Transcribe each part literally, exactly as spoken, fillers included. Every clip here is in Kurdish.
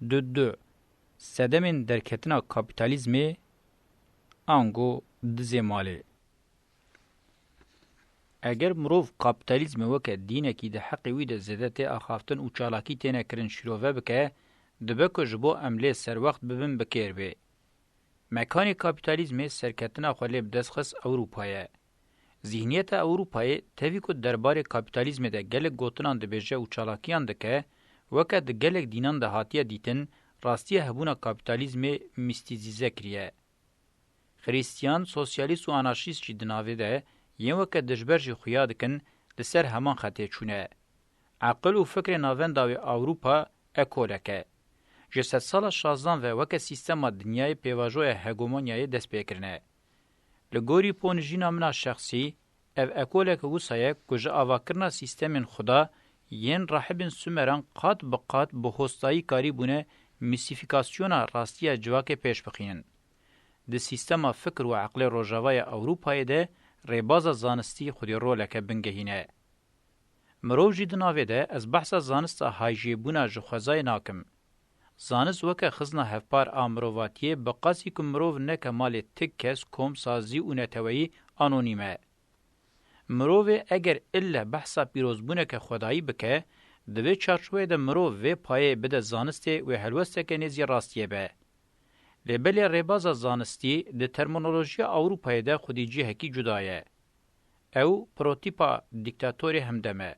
Du du. Sedemên derketina kapîtalîzmê ango dizê malê. Eger mirov kapîtalîzmê weke dînekî di heqê wî de zêde tê axaftin û çalakî têne kirin şîrove bike, dibe ku ji bo em lê serwext bibin bi kêr bê. Mekanê kapîtalîzmê serketina xwe lê bi dest xist Ewropa ye. Zîhniyeta Ewropayê tevî ku derbarê kapîtalîzmê de gelek gotinan dibêje û çalakiyan dike, weke di gelek dînan de hatiye dîtin, rastiya hebûna kapîtalîzmê mîstîzîze kiriye. Xrîstiyan, sosyalîst û anarşîst jî di navê de yên weke dijber jî xuya dikin, li ser heman xetê çûne. Eqil û fikrê navenda wê Ewropa ekolek e. Ji sedsala şazdan ve weke sîstema dinyayê pêvajoya hegemonyayê dest pê kirine. Li gorî ponijîna min a şexsî, ev ekoleke wisa ye ku ji avakirina sîstemên Xuda yên rahibên Sumeran qat bi qat bi hostayî karîbûne mîstîfîkasyona rastiya civakê pêş bixînin. Di sîstema fikir û eqlê Rojavaya Ewropayê de rêbaza zanistî xwedî roleke bingehîn e. Mirov jî di navê de ez behsa zanista hayjêbûna ji xwezayê nakim. Zanist weke xizna hevpar a mirovatiyê bi qasî ku mirov ne kemalê tik kes, kom, sazî û neteweyî anonîm e. Mirovê eger ille behsa pîrozbûneke xwedayî bike, di vê çarçoveyê de mirov vê payê bide zanistê wê helwesteke nêzî rastiyê be. Lê belê rêbaza zanistî di terminolojiya Ewropayê de xwedî cihekî cuda ye. Ew protîpa dîktatorê hemdem e.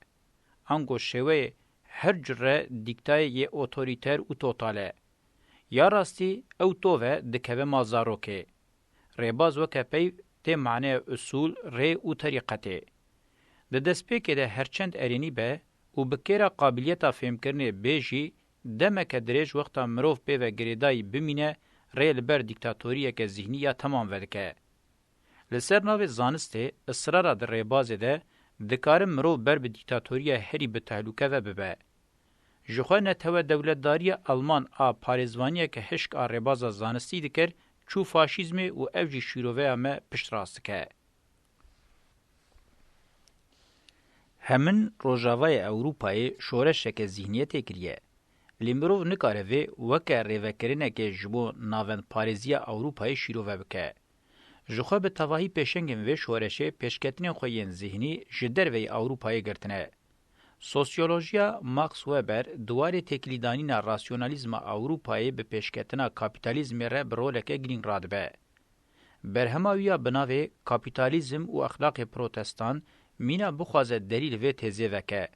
Ango şêweyê her cure dîktayê yê otorîter û total e. Ya rastî ew tove dikeve mal zarokê. Rêbaz weke peyv tê maneya usûl, rê û terîqetê. Di destpêkê de herçend erênî be û bi kêra qabiliyeta fêmkirinê bê jî, demeke dirêj wexta mirov pê ve girêdayî bimîne, rê li ber dîktatoriyeke zîhnî ya temam vedike. Li ser navê zanistê, israra di rêbazê de dikare mirov ber bi dîktatoriya herî bi tehlûke ve bibe. Jixwe netewe dewletdariya Alman a parêzvaniyeke hişk a rêbaza zanistî dikir, çû faşîzmê û ev jî şîroveya me piştrast dike. Hemin Rojavayê Ewropayê şoreşeke zîhniyetê kiriye. Lê mirov nikare vê weke rêvekirinekê ji bo navendparêziya Ewropayê şîrove bike. Jixwe bi tevahî pêşengên vê şoreşê pêşketinên xwe yên zîhnî ji derveyî Ewropayê girtine. Sosyolojiya Max Weber di warê têkilîdanîna rasyonalîzma Ewropayê bi pêşketina kapîtalîzmê re bi roleke girîng radibe. Berhema wî ya bi navê Kapîtalîzm û Exlaqê Protestan mîna bixwaze derî li vê têzê veke.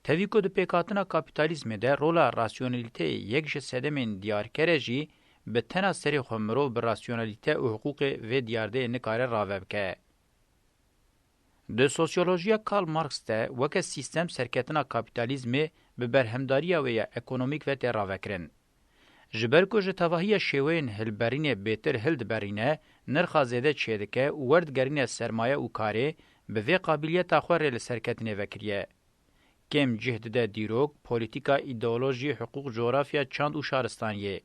Tevî ku di pêkhatina kapîtalîzmê de rola rasyonalîteyê yek ji sedemên diyarker e jî, bi tena serê xwe mirov bi rasyonalîte û hiqûqê vê diyardeyê nikare rave bike. Di sosyolojiya Karl Marx de weke sîstem serketina kapîtalîzmê bi berhemdariya wê ya ekonomîk ve tê ravekirin. Ji ber ku ji tevahiya şêweyên hilberînê bêtir hildiberîne, nirxa zêde çêdike û werdigerîne sermaye û karê, bi vê qabiliyeta xwe rê li serketinê vekiriye. Kêm cih dide dîrok, polîtîka, îdeolojî, hiqûq, cografya, çand û şaristaniyê.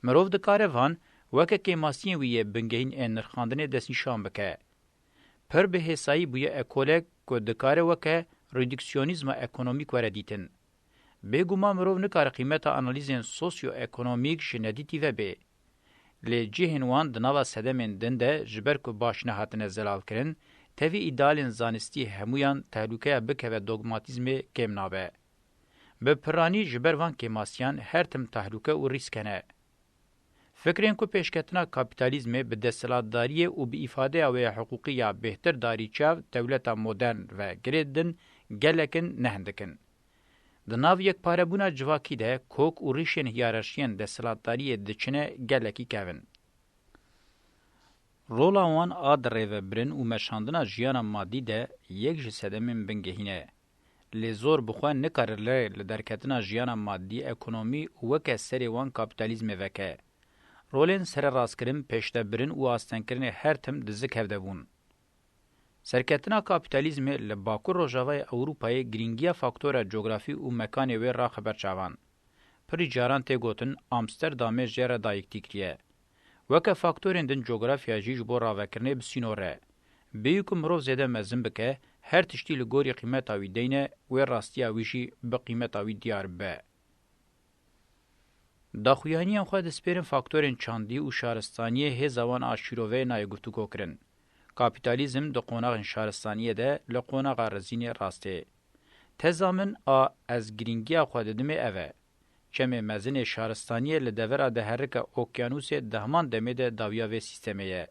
Mirov dikare van weke kêmasiyên wî yê bingehîn ên nirxandinê destnîşan bike. Pir bi hêsayî bûye ekolek ku dikare weke reduksyonîzma ekonomîk were dîtin. Bêguman mirov nikare qîmeta analîzên sosyoekonomîk ji nedîtî ve bê. Lê cihên wan di nava sedemên din de ji ber ku baş nehatine zelalkirin, tevî îdealên zanistî hemûyan tehlûkeya bikeve dogmatîzmê kêm nabe. Bi piranî ji ber van kêmasiyan her tim tehlûke û rîsk hene. Fikrên ku pêşketina kapîtalîzmê bi desthilatdariyê û bi îfadeya wê ya hiqûqî ya bêhtir darîçav dewleta modern ve girê didin, gelek in, ne hindik in. Di nav yekparebûna civakî de kok û rîşên hiyerarşiyên desthilatdariyê diçine gelekî kevin. Rola wan a di rêvebirin û meşandina jiyana madî de yek ji sedemên bingehîn e. Lê zor bi xwe nikare rê li derketina jiyana madî, ekonomî û weke serê wan kapîtalîzmê veke. Rolên sererastkirin, pêşdebirin û astengkirinê her tim di zik hev de bûn. Serketina kapîtalîzmê li Bakur Rojavayê Ewropayê girîngiya faktora cografî û mekanê wê raxe ber çavan. Pirî caran tê gotin Amsterdamê jê re dayiktî kiriye. Weke faktorên din cografya jî ji bo ravekirinê bi sînor e. Bêyî ku mirov zêde mezin bike, her tiştî li gorî qîmeta wî deyne, wê rastiya wî jî bi qîmeta wî diyar bibe. Daxuyaniyên xwe dispêrin faktorên çandî û şaristaniyê hêza wan a şîroveyê nayê guftûgokirin. Kapîtalîzm di qonaxên şaristaniyê de li qonaxa rizînê rastê. Teza min a ez girîngiya xwe didimê ev e. Çemê mezinê şaristaniyê li devera diherike okyanûsê di heman demê de dawiya vê sîstemê ye.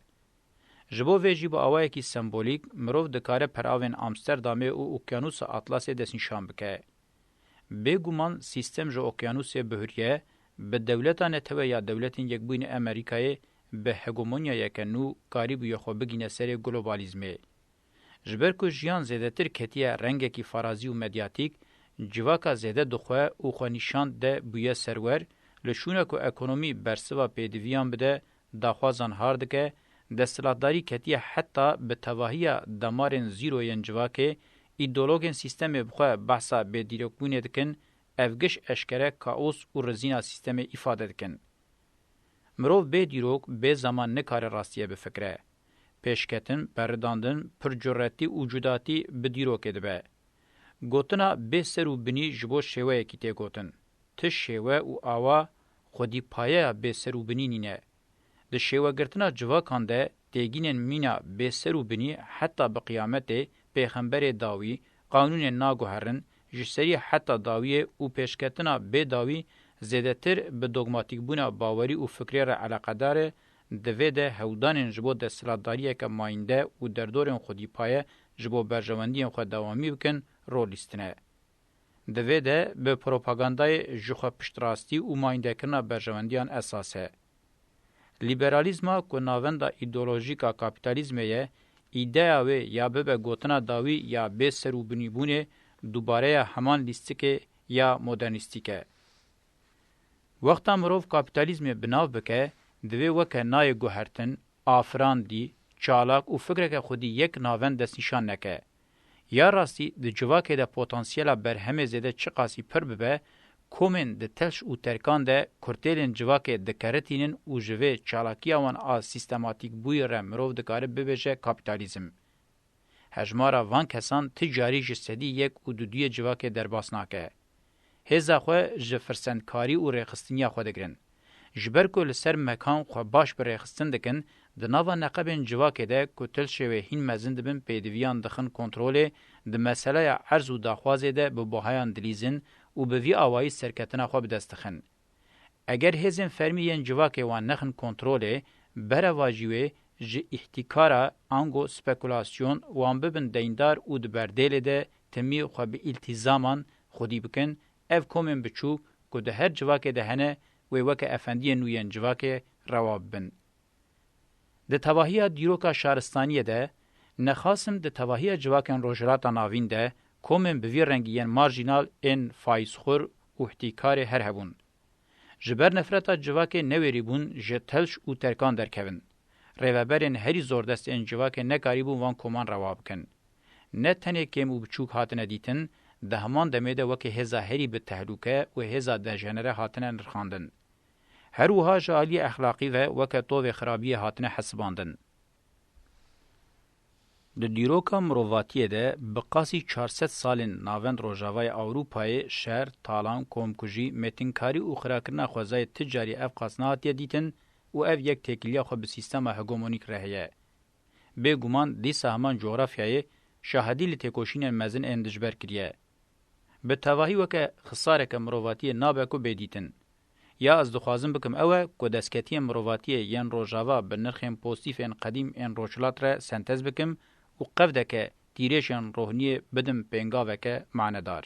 Ji bo vê jî bi awayekî sembolîk mirov dikare peravên Amsterdamê û Okyanûsa Atlasê destnîşan bike. Bêguman sîstem ji okyanûsê bihuriye, bi dewleta netewe ya Dewletên Yekbûyî Amerîkayê bi hegemonyayeke nû karîbûye xwe bigîne serê globalîzmê. Ji ber ku jiyan zêdetir ketiye rengekî farazî û medyatîk, civaka zêde dixwe û xwe nîşan de bûye serwer, li şûna ku ekonomî bersiva pêdiviyan bide, daxwazan har dike, desthilatdarî ketiye heta bi tevahiya damarên zîro yên civakê, îdeologên sîstemê bi xwe behsa bêdîrokbûnê dikin, ev giş eşkere kaos û rizîna sîstemê îfade dikin. Mirov bê dîrok, bê zeman nikare rastiyê bifikire. Pêşketin, berridandin, pir curetî û cudatî bi dîrokê dibe. Gotina bê ser û binî ji bo şêweyekî tê gotin. Ti şêwe û awa xwedî payeya bê ser û binî nîne. Di şêwegirtina civakan de têgînên mîna bê ser û binî heta bi qiyametê, pêxemberê dawî, qanûnên naguherin, ji serî heta dawiyê û pêşketina bê dawî zêdetir bi dogmatîkbûna bawerî û fikrê re eleqedar e, di vê de hewldanên ji bo desthilatdariyeke mayînde û derdorên xwedîpaye ji bo berjewendiyên xwe dewamî bikin, rol lîstine. Di vê de bi propagandayê jixwe piştrastî û mayîndekirina berjewendiyan esas e. Lîberalîzma ku navenda îdeolojîk a kapîtalîzmê ye, îdeya wê ya bibe gotina dawî ya bê ser û binîbûnê, dubareya heman lîstikê ya modernîstîk e. Wexta mirov kapîtalîzmê bi nav bike, divê weke nayê guhertin, afirandî, çalak û fikreke xwedî yek navend destnîşan neke. Ya rastî, di civakê de potansiyela berhemê zêde çiqasî pir bibe, komên di telş û terkan de kurtêlên civakê dikeritînin û ji vê çalakiya wan a sîstematîkbûyî re mirov dikare bibêje kapîtalîzm. Hejmara van kesan ti carî ji sedî yek û duduyê civakê derbas nake. Hêza xwe ji firsendkarî û rêxistiniya xwe digirin. Ji ber ku li ser mekan xwe baş bi rêxistin dikin, di nava neqebên civakê de ku tilşê wê hîn mezin dibin pêdiviyan dixin kontrolê, di meseleya erz û daxwazê de bi buhayan dilîzin û bi vî awayî serketina xwe bi dest dixin. Eger hêzên fermî yên civakê wan nexin kontrolê, berevajî wê ji îhtîkara ango spekulasyon wan bibin deyndar û di berdêlê de timî xwe bi îltîzaman xwedî bikin, ev komên biçûk ku di her civakê de hene, wê weke efendiyên nû yên civakê rewa bibin. Di tevahiya dîroka şaristaniyê de, nexasim di tevahiya civakên Rojhilata Navîn de komên bi vî rengî yên marjînal ên fayîzxwir û îhtîkarê her hebûn. Ji ber nefreta civakê newêrîbûn ji telş û terkan derkevin. Rêveberên herî zordest ên civakê nekarîbûn van koman rewa bikin. Ne tenê kêm û biçûk hatine dîtin, di heman demê de weke hêza herî bi tehlûke û hêza dejenere hatine nirxandin. Her wiha ji aliyê exlaqî ve weke tovê xirabiyê hatine hesibandin. Di dîroka mirovatiyê de bi qasî çar sed salên navend Rojavayê Ewropayê şer, talan, komkujî, mêtinkarî û xirakirina xwezayê ti carî ev qas nehatiye dîtin û ev yek têkiliya xwe bi sîstema hegemonîk re heye. Bêguman dîsa heman cografyayê şahidî li têkoşînên mezin ên dijber kiriye. Bi tevahî weke xisareke mirovatiyê nabe ku bê dîtin. Ya ez dixwazim bikim ew e ku destketiyên mirovatiyê yên Rojava bi nirxên pozîtîf ên qedîm ên Rojhilat re sentez bikim û qevdeke tîrêjên rohniyê bidim pêngaveke manedar.